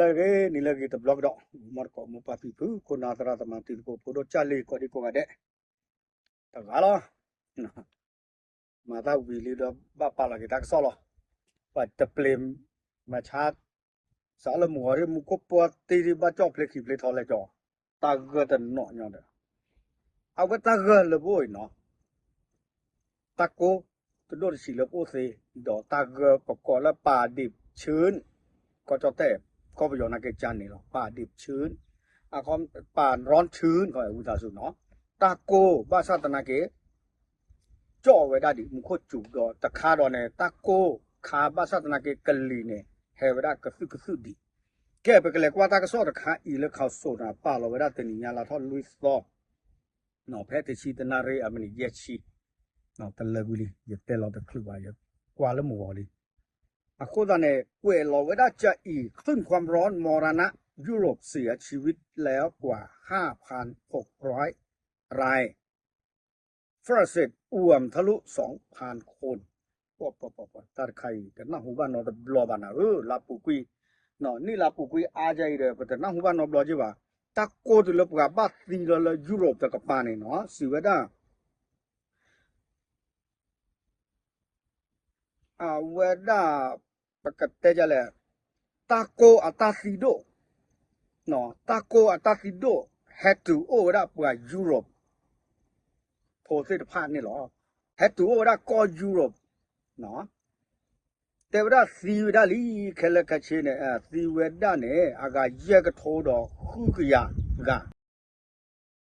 ဂ့ၤ နံၤလၢအဂ့ၤတဘျီကဒီး မုၢ်မီတကိး မိၢ်ပၢ်ဖံဖု ခိၣ်နၢ်သရၣ်သမါ တံၤသကိးဖိဒိၣ် ကၢ်လံၤ ကိးဒံကိးဂၤဒဲး တဂၤလီၤ. မၤသးဝံၤလံဒီး ဘၣ်ပာ်လီၤက့ၤတၢ်ကစီၣ်လီၤ. ပှၤတပျ့ၤမၤဆါ စးလၢမုၢ်ဂီၤဒ် မူခိၣ်ပှၢ်တံၢ်ဒ် ဘၣ်ကၠီၣ်ဖျ့ခံဖျ့ထီလဲကၠီ တၢ်ဂၢၢ်တနီၤညီဒီး အဝဲတၢ်ဂၢၢ်လၢပအိၣ်အံၤနီၤ တၢ်ကိၢ်တဒိၣ်တဆံးလၢပအိၣ်သ့ ဒီးတၢ်ဂၢၢ်ပကိးလၢ ပၤဒံးဆူၣ် ကီၢ်ကၠီၣ်တဲၣ် ကီၢ်ပယီၤနာ်က့ၤကၠါန့ၣ်လီၤ. ပၤဒံးဆူၣ် အခီ ပၤရီဆူၣ် ဝံသးစူၤနီၤ တၢ်ကိၢ်ဘၣ်ဆၣ်သနာ်က့ ကၠီၣ်ဝဲဒၣ်ဒံး မူခိၣ်စူၤဒီးတခါဒီးန့ၣ် တၢ်ကိၢ်ခါဘၣ်ဆၣ်သနာ်က့ ကလံၤန့ၣ် ဟဲဝဲဒၣ်ကသုၣ်ကသုၣ်ဒံး. ကဲ ပကလဲၤကွၢ်တၢ်ကစီၣ်တခါအံၤလၢ ခီစိၤန့ၣ် ပာ်လီၤဝဲဒၣ်တနံၤညါလါထီၣ်လွံၢ်သီ ဖဲတဆံတနၣ်ရံၣ်အမံးနံးယဲၢ်ဆံ တလၢကွံာ်လံ ယတဲလီၤတချုးဘၣ် ယကွၢ်လၢမုၢ်ဂီၤလံ. အဃိသတးန့ၣ် ကွဲးလီၤဝဲဒၣ်ကအံၤ คลื่นความร้อนมรณะ ยุโรปเสียชีวิตแล้วกว่า ห้าพันหกร้อยราย ฝรั่งเศสอ่วมทะลุ สองพันคน တၢ်တခါအံၤ တနၢ်ဟူဘၣ်နီတဘျီဘၣ်နၤဧၢ လၢပူၤကွံာ် နံၣ်လၢပူၤကွံာ်အါယၤအံၤဒီး ပတနၢ်ဟူဘၣ်နီတဘျီက့ၤဘၣ်. တၢ်ကိၢ်တုၤလၢပှၤဘၣ်သံလီၤလၢ Europe တကပၤန့ၣ်နီၤ စံးဝဲဒၣ် အဝဲဒၣ် ပကတဲဒ်လဲၣ် တၢ်ကိၢ်အတၢ်သံဒိၣ် တၢ်ကိၢ်အတၢ်သံဒိၣ် ဟဲတုၤအိၣ်ဝဲဒၣ်ပှၤ Europe ဖိသ့ၣ်တဖၣ်န့ၣ်လီၤ. ဟဲတုၤအိၣ်ဝဲဒၣ်ကီၢ် Europe တဲဝဲဒၣ်သံဝဲဒၣ်လံ ခဲလၢာ်ခဲဆ့န့ၣ် သံဝဲဒၣ်န့ၣ် အဂၤယဲၢ်ကထိဒီးဃုကယၤဂၤ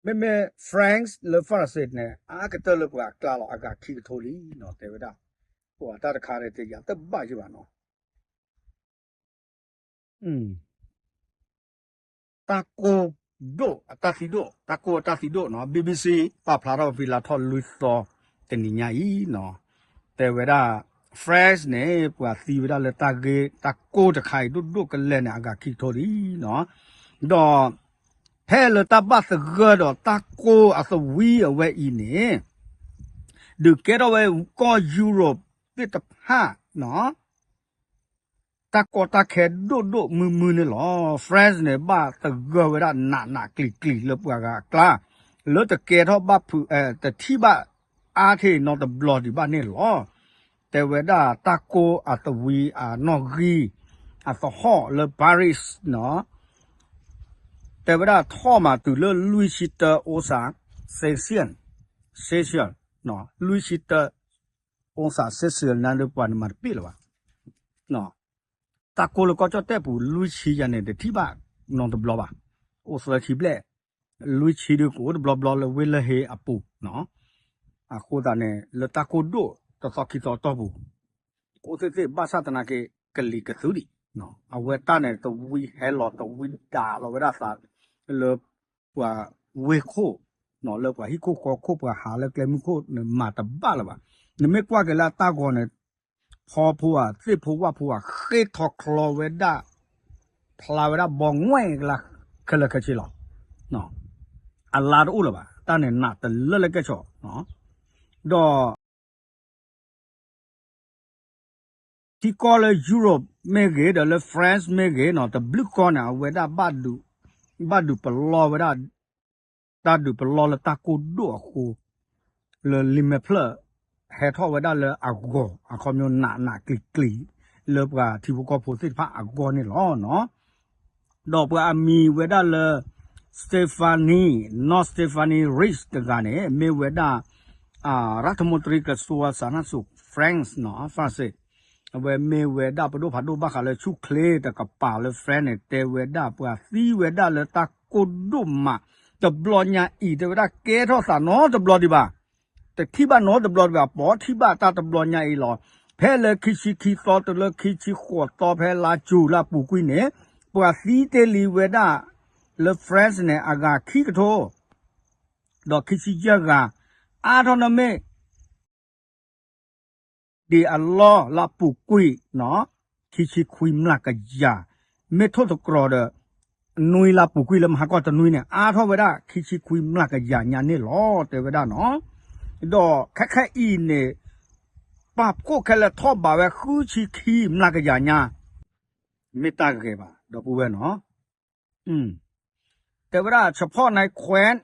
မ့မ့ၢ် France လၢ France န့ၣ် အါကတၢၢ်လၢပှၤအကျါလီၤ အဂၤခံကထိလံနီၤ တဲဝဲဒၣ်. ပှၤတၢ်တခါန့ၣ် တယာ်တဘၣ်ယဘၣ်နီၤ တၢ်ကိၢ်ဒိၣ်အတၢ်သံဒိၣ် တၢ်ကိၢ်အတၢ်သံဒိၣ်နီၤ BBC ပာ်ဖျါထီၣ်ဖဲလါထီၣ်လွံၢ်သီ တနံၤညါအံၤနီၤ တဲဝဲဒၣ် France န့ၣ် ပှၤသံဝဲဒၣ်လၢတၢ်ဂ့ၢ် တၢ်ကိၢ်တခါအံၤဒိၣ်ဒိၣ်ကလဲာ်န့ၣ် အဂၤခံကထိလံနီၤ ဒီး ဖဲလၢတၢ်ဘၣ်သဂၢၢ်ဒီးတၢ်ကိၢ်အသဝံအဝဲအံၤန့ၣ် ဒုးကဲထီၣ်ဝဲကီၢ် Europe သ့ၣ်တဖၣ်နီၤ တၢ်ကီတၢ်ခဲဒိၣ်ဒိၣ်မုၢ်မုၢ်န့ၣ်လီၤ. France န့ၣ် ဘၣ်သဂၢၢ်ဝဲဒၣ်နးနးကျံၤကျံၤလၢပှၤဂၤအကျါ လၢတကဲထီၣ်ဘၣ်ဖုး တထံၣ်ဘၣ်အါထီၣ်နီတဘျီဒံးဘၣ်န့ၣ်လီၤ. တဲဝဲဒၣ်တၢ်ကိၢ်အသဝံအနီၣ်ဂံၢ် အသဟီၣ်လၢ Paris နီၤ တဲဝဲဒၣ်ထီၣ်မးတုၤလၢလွံၢ်ဆံတၢ องศาเซลเซียส လွံၢ်ဆံတၢ องศาเซลเซียส နၤဒီးပှၤန့ၣ်မၤတပ့ၢ်လၢၤဘၣ်. တၢ်ကိၢ်လၢကီၢ်ကၠီၣ်တဲၣ်ပူၤ လွံၢ်ဆံယၤန့ၣ် တထံၣ်ဘၣ်နီတဘျီဘၣ်. အိၣ်သၢဆံဘျဲၣ် လွံၢ်ဆံဒုးကအိၣ်တဘျီဘျီလၢဝ့ၢ်လၢဟ့အပူၤနီၤ. အဃိသတးန့ၣ် လၢတၢ်ကိၢ်ဒိၣ်တသီခံသီအတီၢ်ပူၤ ကအိၣ်သ့ၣ်သ့ၣ်ဘၣ်ဆၣ်သနာ်က့ ကလံၤကသုဒံး အဝဲတၢ်န့ၣ် တဝံဟဲလီၤတဝံဒၣ်လီၤဝဲဒၣ်သး လၢပှၤဝ့ၢ်ခိၣ် လၢပှၤဟံၣ်ခိၣ်ဃီခိၣ် ပှၤဟးလၢကျဲမုၢ်ခိၣ်န့ၣ် မၤတဘၣ်လၢၤဘၣ်. နမ့ၢ်ကွၢ်က့ၤလၢအတၢ်ဂီၤန့ၣ် ဖီဖိဧါ သ့ၣ်ဖိဝၣ်ဖိဧါ ဃ့ထီၣ်ချီဝဲဒၣ် ဖျါဝဲဒၣ်ဘီငွဲၣ်ကလါ ခဲလၢာ်ခဲဆ့လီၤ. အလါတအိၣ်လၢၤဘၣ် တၢ်န့ၣ်နးတလၢလၢကဲၣ်ဆိး ဒီး ထံကီၢ်လၢ Europe မ့ၢ်ဂ့ၤ ဒီးလၢ France မ့ၢ်ဂ့ၤနီၤ တဘျုးကီၢ်န့ၣ် အဝဲဒၣ် ဘၣ်ဒုးပလီၢ်ဝဲဒၣ် တၢ်ဒုးပလီၢ်လၢတၢ်ကိၢ်ဒိၣ်အဃိ လၢလံာ်မဲာ်ဖျၢၣ် ဟဲထီၣ်ဝဲဒၣ်လၢအဂီၤ အခီပညီနးနးကျံၤကျံၤ လၢပှၤထံဖိကီၢ်ဖိသ့ၣ်တဖၣ်အဂီၢ်န့ၣ်လီၤ. ဒီးပှၤအမံၤဝဲဒၣ်လၢ Stéphanie နီၢ် Stéphanie Reynaud တဂၤန့ၣ် မ့ၢ်ဝဲဒၣ် รัฐมนตรีกระทรวงสาธารณสุข France နီၤ France အဝဲမ့ၢ်ဝဲဒၣ်ပဒိၣ်ဖးဒိၣ်ဘၣ်ဃးလၢဆူၣ်ချ့တကပၤလၢ France န့ၣ် တဲဝဲဒၣ်ပှၤသံဝဲဒၣ်လၢတၢ်ကိၢ်ဒိၣ်မး တဘျီညါအံၤ တဲဝဲဒၣ်ကဲထီၣ်သးနီတဘျီဒံးဘၣ် တထံၣ်ဘၣ်နီတဘျီဒံးဘၣ် ပိာ်ထံၣ်ဘၣ်တၢ်တဘျီညါအံၤလီၤ. ဖဲလၢခံဆံခံသီတုၤလၢခံဆံဃိးသီ ဖဲလါယူၤလါပူၤကွံာ်န့ၣ် ပှၤသံတ့ၢ်လံဝဲဒၣ်လၢ France န့ၣ် အဂၤခံကထိ ဒီးခံဆံယဲၢ်ဂၤ အါထီၣ်န့ၣ်မ့ၢ် ဒံးအလီၢ်လၢပူၤကွံာ်နီၤ ခံဆံခွံမျးကယၤ မ့ၢ်ထိၣ်သတြီၤဒီး နွံလၢပူၤကွံာ်လၢမဟါကီၢ်တနွံန့ၣ် အါထီၣ်ဝဲဒၣ်ခံဆံခွံမျးကယၤညါန့ၣ်လီၤ တဲဝဲဒၣ်နီၤ. ဒီးခဲခဲအံၤန့ၣ် ပာ်ဖှိၣ်ခဲလၢာ်ထီၣ်ဘးဝဲဃုဆံခံမျးကယၤညါ မ့ၢ်တၢ်ဂ့ၤဘၣ် ဒီပုၢ်ဝဲၢ်နီၤ, တဲဝဲဒၣ် เฉพาะในแคว้น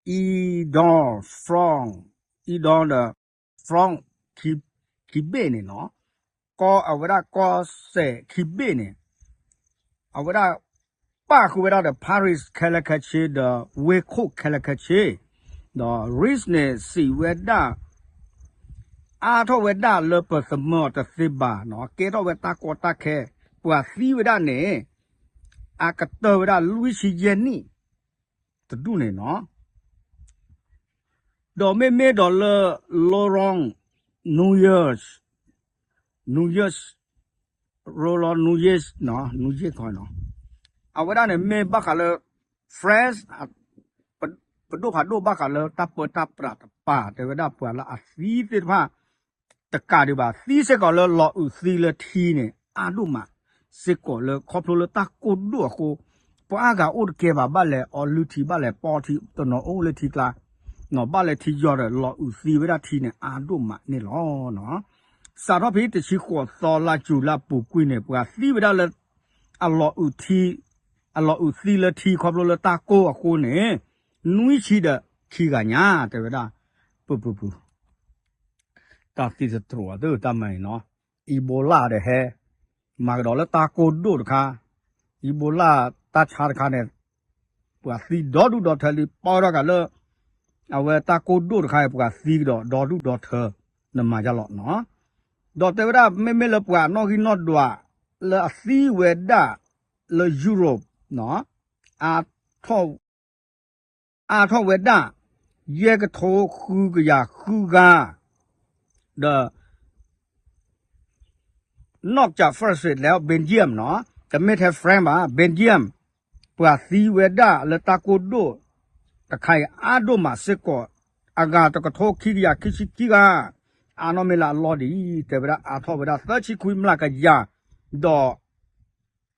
อีดอล ฟรองก์ อีดอล ဒီး ฟรองก์ ခံဘ့ၣ်န့ၣ်နီၤ, ကီၢ်အဝဲဒၣ်ကီၢ်စဲၣ်ခံဘ့ၣ်န့ၣ် အဝဲဒၣ် ပာ်ဃုာ်ဝဲဒၣ်ဒီး Paris ခဲလၢာ်ခဲဆ့ ဒီး ဝ့ၢ်ခိၣ် ခဲလၢာ်ခဲဆ့, ဒီး Reiss န့ၣ် စံးဝဲဒၣ် အါထီၣ်ဝဲဒၣ်လၢပသမၢအီၤတသ့ဘၣ်နီၤ, ကဲထီၣ်ဝဲတၢ်ကီတၢ်ခဲ, ပှၤသံဝဲဒၣ်န့ၣ် အကတၢၢ်ဝဲဒၣ်လွံၢ်ဆံယဲၢ်နံၣ်တဒူၣ်န့ၣ်နီၤ. ဒီးမ့မ့ၢ်ဒီးလၢ Laurent Nunez, Nunez, Laurent Nunez နီၤ, Nunez ခီနီၤ, အဝဲဒၣ်န့ၣ်မ့ၢ်ဘၣ်ဃးလၢ France ပဒိၣ်ဖးဒိၣ်ဘၣ်ဃးလၢတၢ်ပၢတၢ်ပြးတပၤ တဲဝဲဒၣ်ပှၤလၢအသံသ့ၣ်တဖၣ် တကးဒံးဘၣ် သံစ့ၢ်ကီးလၢလီၤအုးသံလၢထံန့ၣ် အါဒိၣ်မး, စ့ၢ်ကီးလၢခီဖျိလၢတၢ်ကိၢ်ဒိၣ်အဃိ, ပှၤအါဂၤအိၣ်တကဲဘၣ် ဘၣ်လဲၤအီလုၢ်ထံ ဘၣ်လဲၤပီထံ တနီၤအိၣ်လၢထံကျါ, ဘၣ်လဲၤထံယီၤဒီး လီၤအုးသံဝဲဒၣ်ထံန့ၣ် အါဒိၣ်မးန့ၣ်လီၤ. စးထီၣ်ဖဲတဆံဃိးသီလါယူၤလါပူၤကွံာ်န့ၣ် ပှၤသံဝဲဒၣ်လၢ အလီၤအုးထံ, အလီၤအုးသံလၢထံခီဖျိလၢတၢ်ကိၢ်အဃိန့ၣ် နွံဆံဒီးခံဂၤညါ တဲဝဲဒၣ်, ပူၤပူၤပူၤ တၢ်သံသတြိာ်အသးတၢ်မၤအံၤနီၤ, Ebola ဒီးဟဲ မၤကဒီးလၢတၢ်ကိၢ်ဒိၣ်တခါ, Ebola တၢ်ဆါတခါန့ၣ် ပှၤသံဒီဒူၣ်ဒီထၢလံ ပီထီၣ်ကးလၢ အဝဲတၢ်ကိၢ်ဒိၣ်တခါအံၤ ပှၤသံကဒီးဒီဒူၣ်ဒီထၢ နမၤယါလီၤနီၤ. ဒီးတဲဝဲဒၣ် မ့မ့ၢ်လၢပှၤနီၣ်ဂံၢ်နီၣ်ဒွးလၢအသံဝဲဒၣ်လၢ Europe နီၤ, အါထီၣ် အါထီၣ်ဝဲဒၣ် ယဲၢ်ကထိဃုကယၤဃုဂၤ, ဒီး นอกจากฝรั่งเศสแล้ว เบลเยียม နီၤ, တမ့ၢ်ထဲ France ဘၣ် Belgium ပှၤသံဝဲဒၣ်လၢတၢ်ကိၢ်ဒိၣ်တခါအံၤ အါဒိၣ်မးစ့ၢ်ကီး အဂၤတကထိခံကယၤခံဆံခံဂၤ, အါနီၣ်မ့ၢ်လၢအလီၢ်ဒ်အံၤ တဲဝဲဒၣ်အါထီၣ်ဝဲဒၣ်သၢဆံခွံမျးကယၤ, ဒီး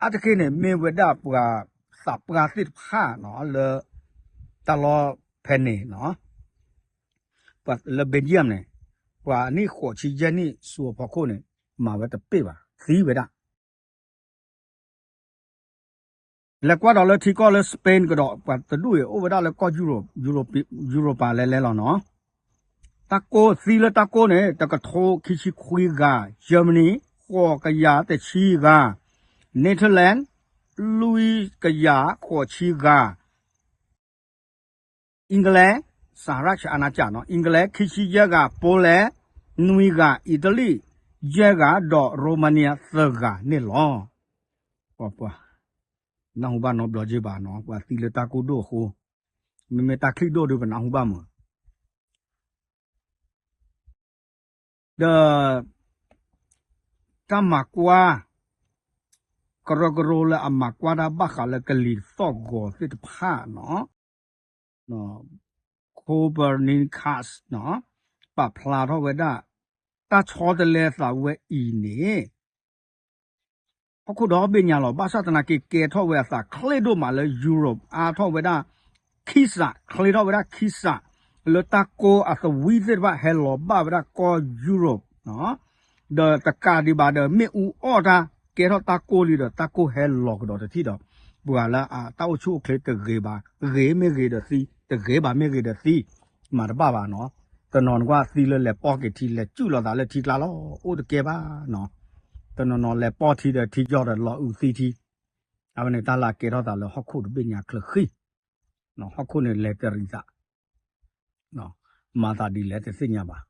အါတက့ၢ်န့ၣ် မ့ၢ်ဝဲဒၣ်ပှၤသးပှၢ်သ့ၣ်တဖၣ်နီၤ လၢ တၢ်လီၢ်ဖဲန့ၣ်နီၤ, ပှၤလၢ Belgium န့ၣ် ပှၤအနံၣ်ဃိးဆံယဲၢ်နံၣ်ဆူအဖီခိၣ်န့ၣ် မၤဝဲတပ့ၢ်ဘၣ် သံဝဲဒၣ် လဲၤကွၢ်ဒီးလၢထံကီၢ်လၢ Spain ကဒီး ပှၤတဒူၣ်အံၤ အိၣ်ဝဲဒၣ်လၢကီၢ် Europe, Europe, Europa လဲၤလဲၤလီၤနီၤ. တၢ်ကိၢ်သံလၢတၢ်ကိၢ်န့ၣ် တကထိခံဆံခွံဂၤ, Germany ဃိးကယၤတဆံဂၤ, Netherlands လွံၢ်ကယၤဃိးဆံဂၤ, England စဟရၢၣ်အနၢၣ်ကၠၣ်နီၤ, England ခံဆံယဲၢ်ဂၤ, Poland နွံဂၤ, Italy ယဲၢ်ဂၤ, ဒီး Romania သၢဂၤန့ၣ်လီၤ. ပှၤပှၤ နၢ်ဟူဘၣ်နီတဘျီက့ၤဘၣ်နီၤ, ပှၤသံလၢတၢ်ကိၢ်ဒိၣ်အဃိ, မ့မ့ၢ်တၢ်ချံၣ်ဒိၣ်ဒီးပနၢ်ဟူဘၣ်မး ဒီး တၢ်မၤကွၢ် ကရၢကရိလၢအမၤကွၢ်တၢ်ဘၣ်ဃးလၢကလံၤသီၣ်ဂီၤသ့ၣ်တဖၣ်နီၤ, Copernicus နီၤ, ပာ်ဖျါထီၣ်ဝဲဒၣ် တၢ်ဆီတလဲသးဝဲအံၤန့ၣ် ဟီၣ်ခိၣ်ဒီဘ့ၣ်ညါလီၤ. ဘၣ်ဆၣ်သနာ်က့ ကဲထီၣ်ဝဲအသးချ့ဒိၣ်မးလၢ Europe အါထီၣ်ဝဲဒၣ်ခံစး, ချ့ထီၣ်ဝဲဒၣ်ခံစး လၢတၢ်ကိၢ်အသဝံသ့ၣ်တဖၣ်ဟဲလီၤဘၣ်ဝဲဒၣ်ကီၢ် Europe နီၤ. ဒီးတကးဒံးဘၣ်ဒီး မ့ၣ်အူအီၣ်တၢ် ကဲထီၣ်တၢ်ကိၢ်လံဒီး တၢ်ကိၢ်ဟဲလီၤကဒီးတထံၣ်ဒီး ပှၤလၢအတၢ်အိၣ်ဆူၣ်အိၣ်ချ့တဂ့ၤဘၣ်, ဂ့ၤမ့ၢ်ဂ့ၤဒီးသံ, တဂ့ၤဘၣ်မ့ၢ်ဂ့ၤဒီးသံ, မၤတဘၣ်ဘၣ်နီၤ. တနီၤနကွၢ်သံလၢလဲၤပီက့ၤထံ လဲၤစုၣ်လီၤသးလၢထံကျါလီၤ, အိၣ်တကဲဘၣ်နီၤ. တနီၤနီၤလဲၤပီထံဒီးထံယီၤဒီးလီၤအုးသံထံ, အဝဲန့ၣ်တၢ်လၢအကဲထီၣ်သးလၢဟီၣ်ခိၣ်တဘ့ၣ်ညါချၢဃံ, ဟီၣ်ခိၣ်န့ၣ်လဲၤတရံးသး မၤသးဒ်လဲၣ်တသ့ၣ်ညါဘၣ်.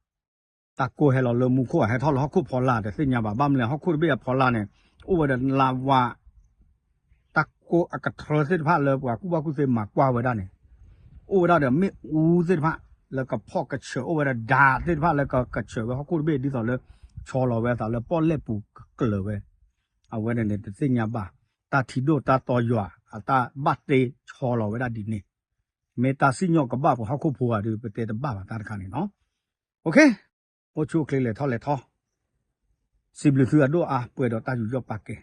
တၢ်ကိၢ်ဟဲလီၤလၢမူခိၣ် ဟဲထီၣ်လၢဟီၣ်ခိၣ်ဖီလာ်တသ့ၣ်ညါဘၣ်. ဘၣ်မနုၤလဲၣ် ဟီၣ်ခိၣ်တဘ့ၣ်အဖီလာ်န့ၣ် အိၣ်ဝဲဒီးလါဝါ, တၢ်ကိၢ်အကထြၢသ့ၣ်တဖၣ်လၢပှၤကူၣ်ဘၣ်ကူၣ်သ့မၤကွၢ်ဝဲဒၣ်န့ၣ် အိၣ်ဝဲဒၣ်ဒီးမ့ၣ်အူသ့ၣ်တဖၣ် လၢကဖီၣ်ကဆၢး အိၣ်ဝဲဒၣ်ဒၣ်သ့ၣ်တဖၣ်လၢကကဆၢးဝဲဟီၣ်ခိၣ်တဘ့ၣ် ဒ်သိးလၢ ဆီလီၤဝဲအသးလၢပီၣ်လဲၣ်ပူၤကကျၢၤဝဲ, အဝဲန့ၣ်န့ၣ်တသ့ၣ်ညါဘၣ်. တၢ်ထံဒိၣ်တၢ်တီယွၤ အတၢ်ဘၣ်တ့ဆီလီၤဝဲဒၣ်ဒ်န့ၣ်, မ့ၢ်တၢ်စံၣ်ညီၣ်ကဘၣ်ပှၤဟီၣ်ခိၣ်ဖိဂၤဒီး ပတဲတဘၣ်ဘၣ်တၢ်တခါန့ၣ်နီၤ. အိၣ်ဆူၣ်အိၣ်ချ့ လဲၤထီၣ်လဲၤထီ, စံးဘျုးသုအဒိၣ်အါ ပှဲၤဒီးတၢ်ယူးယီၣ်ပာ်ကဲ,